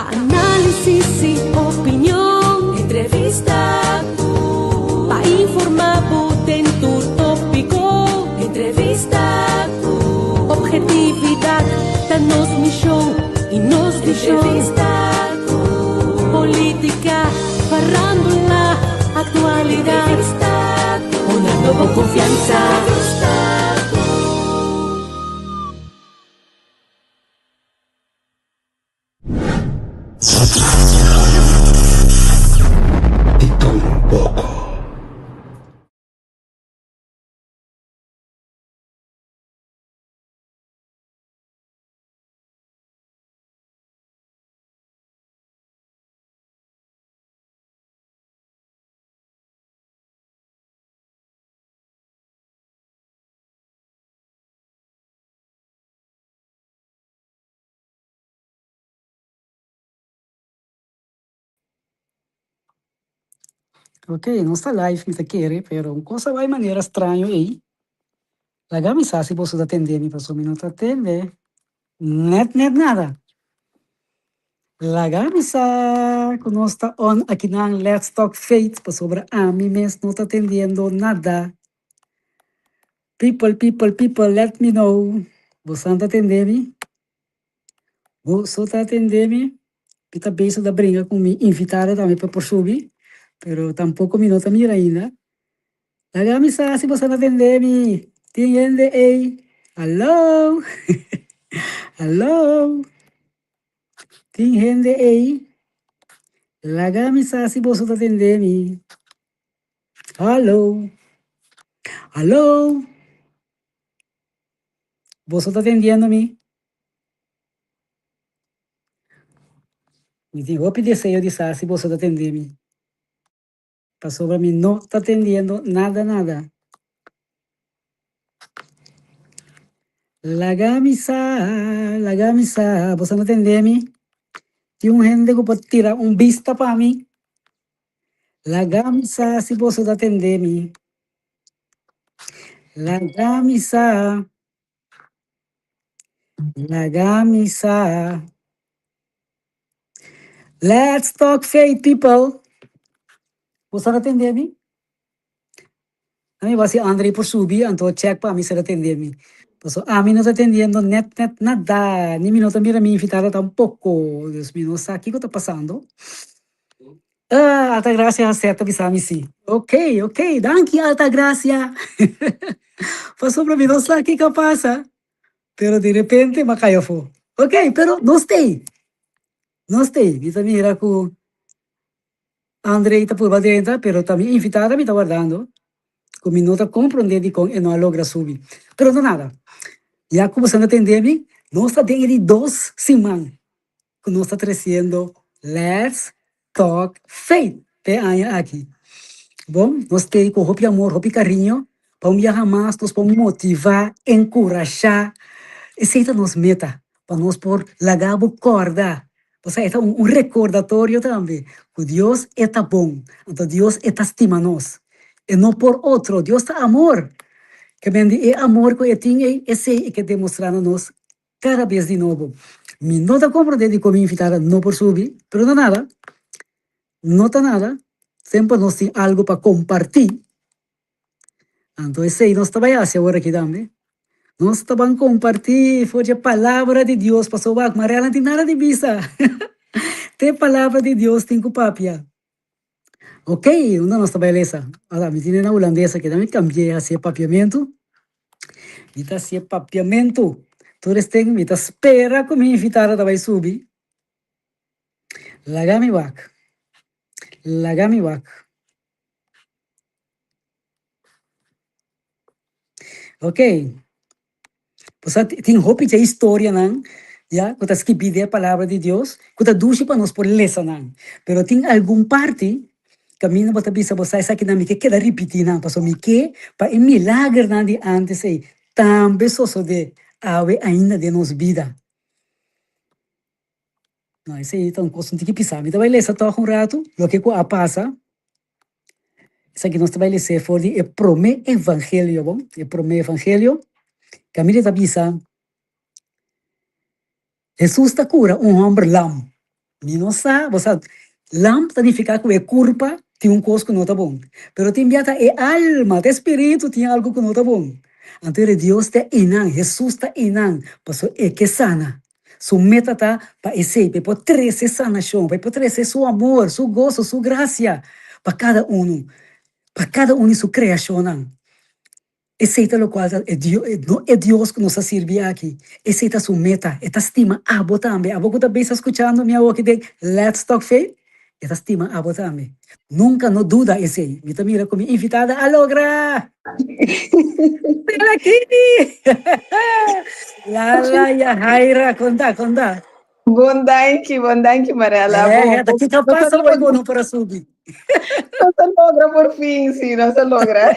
Pa análisis i opinion. Entrevista ku. Pa informá bo den tur tópiko. Entrevista ku. Obhetividat ta nos mishon i nos vishon. Entrevista ku. Polítika, farándula, aktualidat. Entrevista ku. Hunando bo konfiansa. Entrevista ku. Di tur un poko. Ok, nos ta live mi ta kere, pero un cosa bai manera straño ei. Laga mi sa si boso ta tende mi, pasobra mi no ta tende net net nada. Laga mi sa ku nos ta on akinan Let's Talk Faith, pasobra ami mes no ta tendiendo nada. People, people, people, let me know. Bosan ta tende mi? Boso ta tende mi? Mi ta bezig ta bringa ku mi invitado tambe pa por subi, pero tampoco mi no ta mira ainda. Laga mi sa si boso ta tende mi. Tin hende ei? Hallo? Hallo? Tin hende ei? Laga mi sa si boso ta tende mi. Hallo? Hallo? Boso ta tendiendo mi? Mi tin hopi deseo di sa si boso ta tende mi. Pasobra mi no ta tendiendo nada nada. Laga mi sa, laga mi sa, boso no tende mi? Tin un hende ku por tira un bista pa mi? Laga mi sa si boso ta tende mi. Laga mi sa. Laga mi sa. Let's talk faith, people. Boso ta tende mi? Ami wak si André por subi anto check pa ami si el a tende mi. Paso ami no ta tendiendo net net nada, ni mi no ta mira mi invitado tampoco. Dus mi no sa kiko ta pasando. Ah, Altagracia José ta bisa mi si. Ok, ok, danki Altagracia. Pasobra mi no sa kiko a pasa, pero di repente m'a kai afó. Ok, pero nos t'ei, nos t'ei. Mi ta mira ku André ta purba drenta, pero ta mi invitada mi ta wardando, ku mi no ta komprondé dikon e no a logra subi. Pero no nada, ya ku boso a tende mi, nos ta den e di dos siman ku nos ta tresiendo Let's Talk Faith p'e aña aki. Bon, nos tei ku hopi amor, hopi kariño, pa un biaha mas nos por motivá, enkurashá, esei ta nos meta, pa nos por laga bo kòrda Pasobra e ta un rekordatorio tambe ku Dios e ta bon, anto Dios e ta stima nos. E no por otro, Dios ta amor. Ke men di e amor ku e tin ei, esei e ke demostrá na nos kada bes di nobo. Mi no ta komprondé dikon mi invitada no por subi, pero no nada, no ta nada, semper nos tin algu pa kompartí. Anto esei nos ta bai hasi awor aki tambe. Nos ta ban kompartí for dje Palabra di Dios, pasobra wak Mariela no tin nada di bisa. Te Palabra di Dios tin ku papia. Ok, unda nos ta bai lesa? Ala, mi tene na hulandes aki, mi kambi'é hasié papiamentu. Mi ta hasié papiamentu. Tur esten mi ta spera ku mi invitada ta bai subi. Laga mi wak. Laga mi wak. Ok, bo sa tin hopi dje historianan ya ku ta skibí den e Palabra di Dios ku ta dushi pa nos por lesa nan, pero tin algun parti kaminda bo ta bisa bo sa esakinan mi ke keda ripití nan pasobra mi ke pa e milagernan di ántes ei tambe sosodé awe ainda den nos bida. No, esei ta un kos un tiki pisá. Mi ta bai lesa tòg un ratu loke ku a pasa. Esaki nos ta bai les'é for di e promé evangelio, bon, e promé evangelio. Kaminda ta bisa, Hesus ta kura un hòmber lam. Mi no sa, bo sa, lam ta nifiká ku e kurpa tin un kos ku no ta bon. Pero tin bia ta e alma, ta e spiritu tin algu ku no ta bon. Anto e Dios ta einan, Hesus ta einan, pasobra e ke sana. Su meta ta pa esei, pa e por trese sanashon, pa e por trese su amor, su goso, su grasia pa kada unu, pa kada un di su kreashonnan. Esei ta lokual ta e Dio, no e Dios ku nos ta sirbi aki. Esei ta su meta. E ta stima abo tambe. Abo ku ta bisa skuchando mi awoki den Let's Talk Faith, e ta stima abo tambe. Nunka no duda esei. Mi ta mira ku mi invitada a logra! Tel aki! Lala Yahaira, konta, konta. Bon danki, bon danki Marella. Eh, ta kiko pasa hoy bo no por a subi? Nos a logra por fin, sí, nos a logra.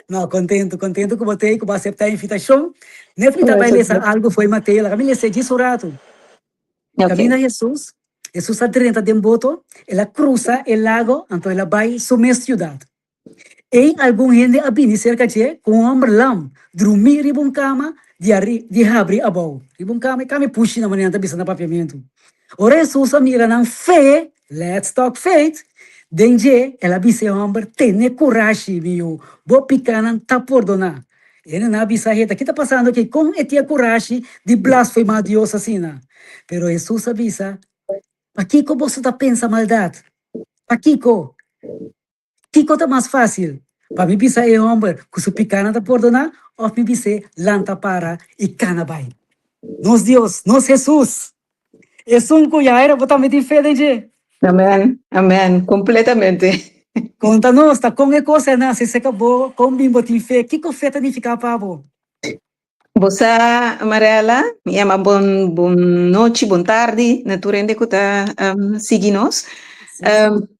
No, contento, contento cu bo t'ey, cu bo acepta e invitacion. Net mi ta bay lesa algo fo'i Mateo, laga mi lesa e djis un rato. Caminda Hesus, Hesus a drenta den boto, el a crusa e lago, anto el a bay su mes ciudad. Ei algun hende a bini serka dje ku un hòmber lam, drumí riba un kama di ari di habri abou, riba un kama, e kama e pushi na manera nan ta bisa na papiamentu. Ora Hesus a mira nan fe, let's talk faith, den dje, el a bisa e hòmber, Tene kurashi, mi yu, bo pikánan ta pordoná. E hendenan a bisa, Heta, ki ta pasando aki? Kon e tin e kurashi di blasfemá Dios asina? Pero Hesus a bisa, Pakiko boso ta pensa maldat? Pakiko? Kiko ta mas fásil, pa mi bisa e hòmber ku su pikánan ta pordoná òf mi bis'é lanta para i kana bai? Nos Dios, nos Hesus, esun ku Yaira bo tambe tin fe den dje. Amèn, amèn, kompletamente. Konta nos, ta kon e kos a nase serka bo? Kon bin bo tin fe? Kiko fe ta nifiká pa bo? Bo sa, Marella, mi yama bon bon nochi, bon tardi na tur hende ku ta sigui nos.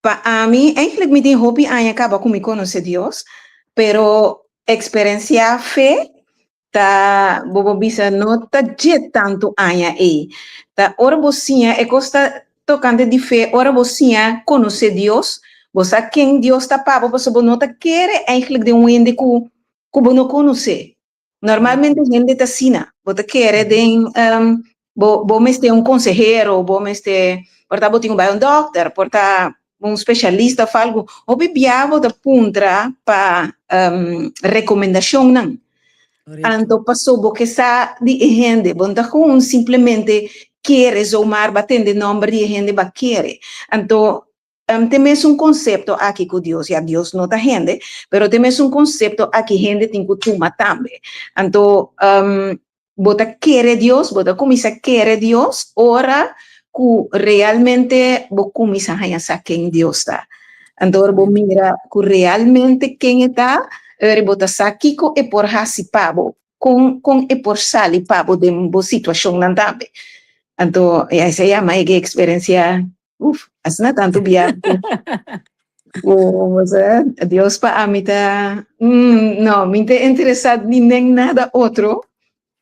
Pa ami, eigenlijk mi tin hopi aña kaba ku mi konosé Dios, pero eksperensiá fe ta, bo por bisa, no ta dje tantu aña ei. Ta ora bo siña, e kos ta tokante di fe, ora bo siña konosé Dios, bo sa ken Dios ta pa bo, pasobra bo no ta kere eigenlijk den un hende ku ku bo no konosé. Normalmente hende ta asina, bo ta kere den um, bo, bo mester un konsehero, bo mester, por ta bo tin ku bai un dòkter, por ta un spesialista òf algu. Hopi bia bo ta puntra pa um, rekomendashonnan. Anto paso bo ke sa di e hende, bo no ta gewoon simplemente kere zomaar bo a tende nòmber di e hende bo a kere. Anto Te mesun konsepto aki ku Dios, ya Dios no ta hende, pero te mesun konsepto aki hende tin ku tuma tambe. Anto bo ta kere Dios, bo ta kuminsá kere Dios ora ku realmente bo kuminsá haña sa ken Dios ta. Anto ora bo mira ku realmente ken e ta, ora bo ta sa kiko e por hasi pa bo, kon kon e por sali pa bo den bo situashonnan tambe. Anto ya esei yama e eksperensia Uf, asina tantu bia ku bo sa, Dios pa ami ta, no, mi ta interesá ni den nada otro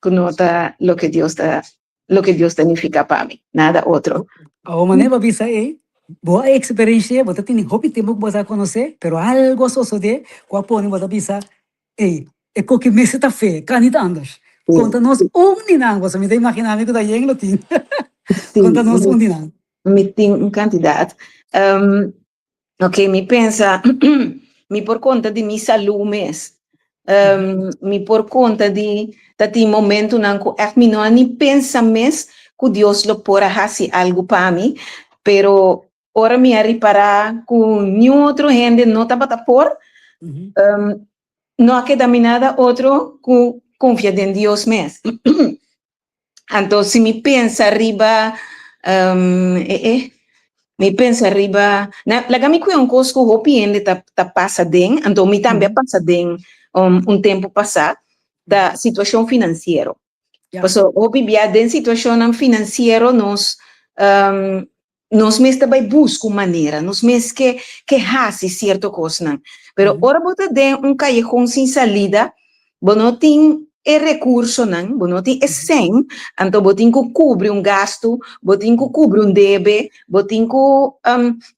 ku no ta loke Dios ta, loke Dios ta nifiká pa mi, nada otro. Awor manera bo a bisa ei, bo a eksperensh'é, bo ta tene hopi tempu ku bo ta konosé, pero algu a sosodé ku a pone bo ta bisa, Ey, e koki mester ta fe, ka nit anders. Konta nos un di nan, pasobra mi ta imagina mi ku ta yen lo tin. Konta nos un di nan. Mi tin un kantidat. Ok, mi pensa, mi por konta di mi salú mes. Mi por konta di ta tin momentunan ku ègt mi no a ni pensa mes ku Dios lo por a hasi algu pa mi, pero Ora mi a ripará ku niun otro hende no tabata por, no a keda mi nada otro ku konfia den Dios mes. Anto si mi pensa riba mi pensa riba, na laga mi kuia un kos ku hopi hende ta ta pasa den, anto mi tambe a pasa den un tempu pasá, ta situashon finansiero. Pasobra hopi bia den situashonnan finansiero nos Nos mes ta bai buska un manera, nos mes ke ke hasi sierto kosnan. Pero ora bo ta den un kayehon sin salida, bo no tin e rekursonan, bo no tin e sèn, anto bo tin ku kubri un gastu, bo tin ku kubri un debe, bo tin ku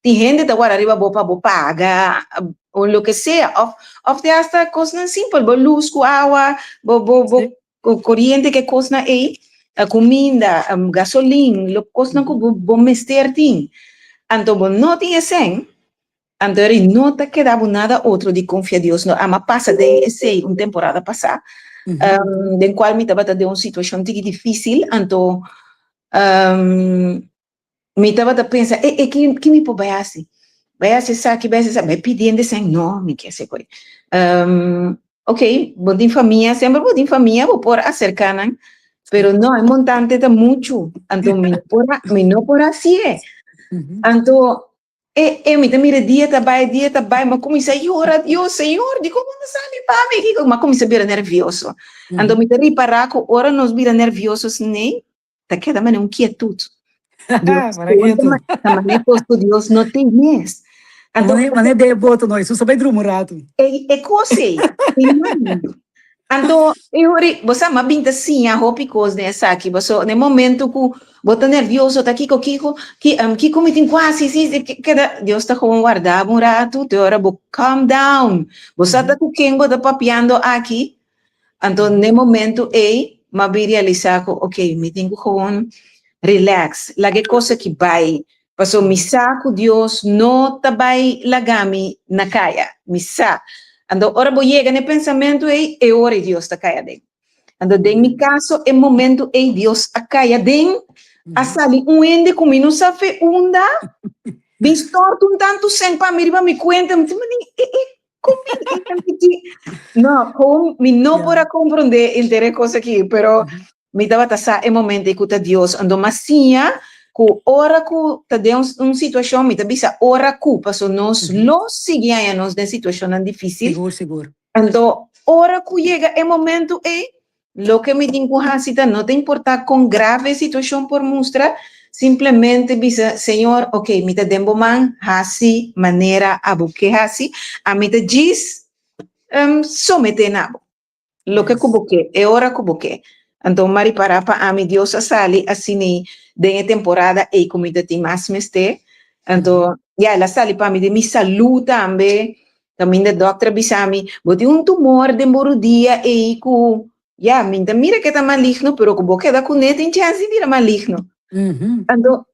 tin hende ta wara riba bo pa bo paga o loke sea, òf òf te asta kosnan simpel, bo lus ku awa, bo bo bo koriente, ke kosnan ei. Kuminda, gasolin, lo kosnan ku bo bo mester tin. Anto bo no tin e sèn, anto eri no ta keda bo nada otro di konfia Dios. No, ama pasa den esei un temporada pasá, den kual mi tabata den un situashon tiki difísil, anto mi tabata pensa, e, e, ki, ki mi por bai hasi? Bai hasi esaki, bai hasi esaki, bai pidi hende sèn? No, mi ke hasi koe. Ok, bo tin famia, semper bo tin famia, bo por aserká nan, pero no, e montante ta muchu, anto mi no por, mi no por hasié. Anto, E, e, mi ta mira dia ta bai, dia ta bai, m'a kuminsá yora, Dios, Señor, dikon bo no sali pa mi? Kiko? M'a kuminsá bira nervioso. Anto mi ta ripará ku ora nos bira nervioso asina, ta keda manera un kietut. Dios, Mane kietu. ta manera kos ku Dios no tin mes. Anto, Mane, mane den e boto no, Hesus a bai drumi un ratu. E, e kos ei, einan. Anto, e hori, bo sa, m'a bin ta siña hopi kos den esaki, paso den momento ku bo ta nervioso, ta kiko, kiko, ki, kiko mi tin ku hasi, si, si, keda, Dios ta gewoon warda bo un ratu, te ora bo calm down. Bo sa ta ku ken bo ta papiando aki? Anto, den momento ei, m'a bin realisá ku, ok, mi tin ku gewoon relax, laga e kos aki bai, paso mi sa ku Dios no ta bai laga mi na kaya, mi sa. Anto ora bo yega na e pensamentu ei, e ora ei Dios ta kai aden. Anto den mi kaso e momentu ei Dios a kai aden, a sali un hende ku mi no sa fe unda, bin stòrt un tantu sèn pa mi riba mi kuenta, mi ta manda, e e kon bin e tantu No, kon mi no por a komprondé henter e kos aki, pero Mi tabata sa e momento ei ku ta Dios, anto m'a siña ku ora ku ta den un situashon, mi ta bisa ora ku, paso nos lo sigui haña nos den situashonnan difísil. Sigur, sigur. Anto ora ku yega e momento ei, loke mi tin ku hasi ta no ta importá kon grave e situashon por mustra, simplemente bisa, Señor, oke, mi ta den bo man, hasi manera abo ke hasi, ami ta djis someté na bo. Loke ku bo ke, e ora ku bo ke. Anto m'a ripará pa ami Dios a sali asina den e temporada ei ku mi ta tin mas mester. Anto, ya, el a sali pa mi den mi salú tambe. Kaminda dòkter a bisa mi, Bo tin un tumor den bo rudia ei ku, ya, mi ta mira ke ta maligno, pero ku bo keda kuné tin chèns di bira maligno. Anto,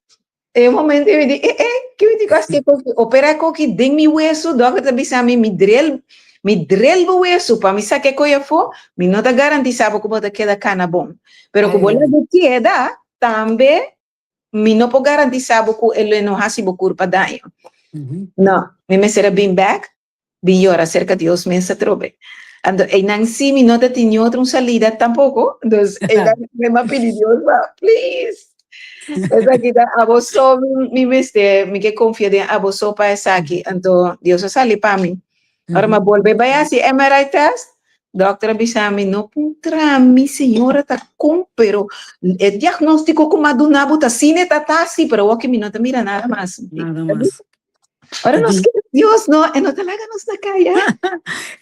E momento mi di, eh, eh, ke mi di ku hasi koki? Opera koki den mi wesu, dokter ta bisa mi, mi drel, mi drel bo wesu pa mi saka e ko'i afó, mi no ta garantisa bo ku bo ta keda kana bon. Pero ku bo laga keda, tambe mi no por garantisa bo ku e lo no hasi bo kurpa daño. No, mi mester a bin bèk bin yora serka Dios mes atrobe. Anto einan sí mi no ta tin ni otro un salida tampoco. Dus einan mi a pidi Dios pa, please, esaki ta abo so mi mester, mi ke konfia den abo so pa esaki. Anto Dios a sali pa mi. Ora mi a bolbe bai hasi MRI test, dokter a bisa mi, no puntra mi señora ta kon, pero e diagnóstiko ku mi a duna bo ta asina e ta ta asi, pero awoki mi no ta mira nada mas. Nada mas. Ora nos kere Dios, no, e no ta laga nos na kaya.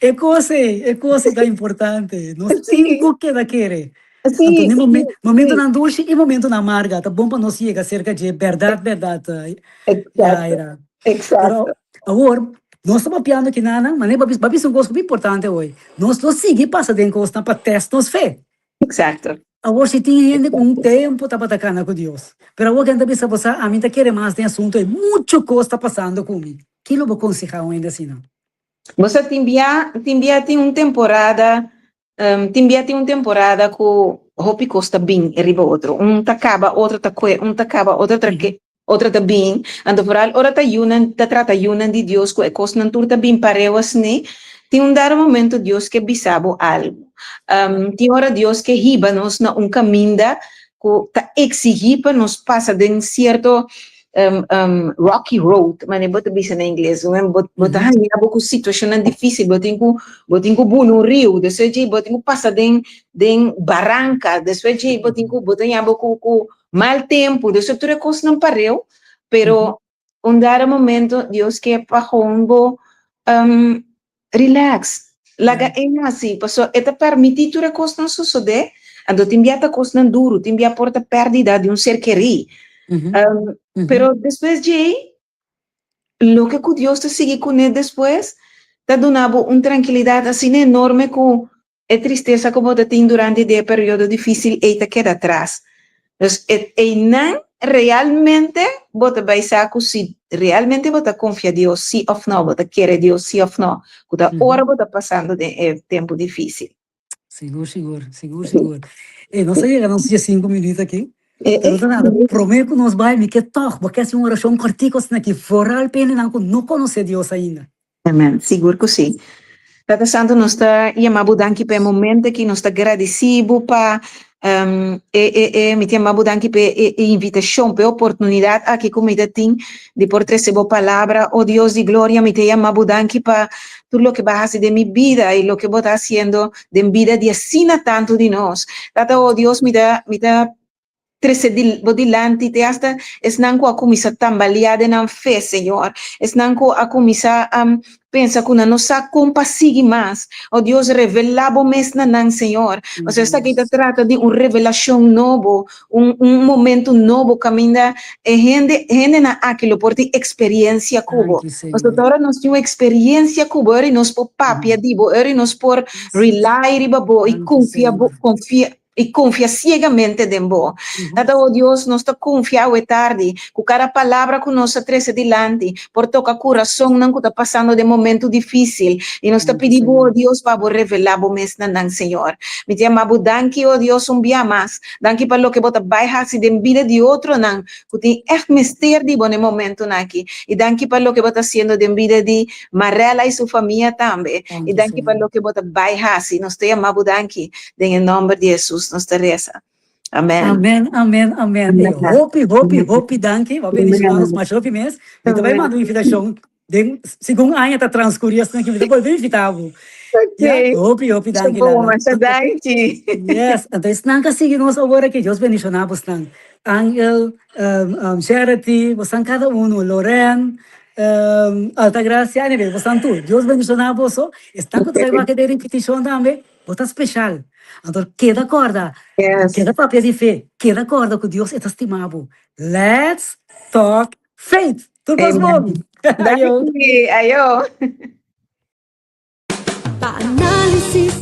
E kos ei, e kos ei ta importante. Nos tin ku keda kere. Sí, Anto, den sí, momentonan dushi i momentonan amarga, ta bon pa nos yega serka dje bèrdat, bèrdat, Exacto, Yaira. exacto. Pero awor, nos ta papiando kinanan, manera bo a bisa un kos hopi importante awor. Nos lo sigui pasa den kosnan pa tèst nos fe. Exacto. Awor si tin hende ku un tempu tabata kana ku Dios, pero awor ken ta bisa bo sa, ami ta kere mas den asuntu ei, muchu kos ta pasando ku mi. Ki lo bo konsehá un hende asina? Bo sa tin bia, tin bia tin un temporada, tin bia tin un temporada ku hopi kos ta bin riba otro. Un ta kaba, otro ta kue, un ta kaba, otro ta ke, otro ta bin. Anto foral ora ta yunan, ta trata yunan di Dios ku e kosnan tur ta bin pareu asina, tin un dado momento Dios ke bisa bo algu. Tin ora Dios ke hiba nos na un kaminda ku ta eksigí pa nos pasa den sierto rocky road, manera bo ta bisa na ingles. Bo, bo ta haña bo ku situashonnan difísil, bo tin ku, bo tin ku bula un riu, despues djei bo tin ku pasa den, den baranka, despues djei bo tin ku, bo ta haña bo ku, ku Mal tempu, dus tur e kosnan pareu, pero un dado momento Dios ke pa gewoon bo relax, laga e hasi, pasobra e ta permití tur e kosnan sosodé, anto tin bia ta kosnan duru, tin bia por ta pèrdida di un ser kerí, pero despues djei, loke ku Dios ta sigui kuné despues ta duna bo un trankilidat asina enorme ku. E tristesa ku bo ta tin durante di e periodo difísil ei ta keda atras. Dus e einan realmente bo ta bai sa ku si realmente bo ta konfia Dios sí òf no, bo ta kere Dios sí òf no, ku ta ora bo ta pasando den e tempu difísil. Sigur, sigur, sigur, sigur. E nos a yega na nos diesinku minuut aki. Pero ta nada, promé ku nos bai mi ke tòg bo ke hasi un orashon kòrtiku asina aki, foral pa hendenan ku no konosé Dios ainda. Amen, sigur ku sí. Tata Santu, nos ta yama bo danki pa e momento aki, nos ta gradisí bo pa e e e mi ta yama bo danki pa e e invitashon, pa e oportunidat aki ku mi ta tin di por trese bo palabra. O Dios di gloria, mi ta yama bo danki pa tur loke bo a hasi den mi bida i loke bo ta hasiendo den bida di asina tantu di nos. Tata, o Dios, mi ta mi ta trese di bo dilanti te hasta esnan ku a kuminsá tambaleá den nan fe, Señor, esnan ku a kuminsá pensa ku nan no sa kon pa sigui mas. O Dios, revelá bo mes na nan, Señor. Pasobra esaki ta trata di un revelashon nobo, un un momento nobo kaminda e hende hendenan aki lo por tin eksperiensia ku bo. Pasobra ora nos tin un eksperiensia ku bo, ora nos por papia di bo, ora nos por rely riba bo i konfia bo konfia i konfia siegamente den bo. Tata, o Dios, nos ta konfia awe tardi ku kada palabra ku nos a trese dilanti por toka kurasonnan ku ta pasando den momentu difísil. I nos ta pidi bo, o Dios, pa bo revelá bo mes na nan, Señor. Mi ta yama bo danki, o Dios, un bia mas. Danki pa loke bo ta bai hasi den bida di otronan ku tin ègt mester di bo na e momentunan aki. I danki pa loke bo ta hasiendo den bida di Marella i su famia tambe. I danki pa loke bo ta bai hasi. Nos ta yama bo danki. Den e nomber di Jesus nos ta resa. Amen. Amen, amen, amen. E hopi, hopi, hopi danki. Bo a bendiciona nos masha hopi mes. Mi ta bai manda un invitacion den segun aña ta transcurri asina ki mi ta bolbe invita bo. Ya, hopi, hopi danki Lala. Masha danki. Yes, anto esnan ka sigui nos awor aki, Dios bendiciona bosnan. Angel, Charity, bosnan kada uno, Loren, Altagracia, anyway, bosnan tur. Dios bendiciona boso. Esnan ku ta bai wak den repeticion tambe. Bo ta special. Anto keda corda, keda papia di fe, keda corda cu Dios e ta stima bo. Let's talk faith! Tur cos bon! Ayo! Pa análisis.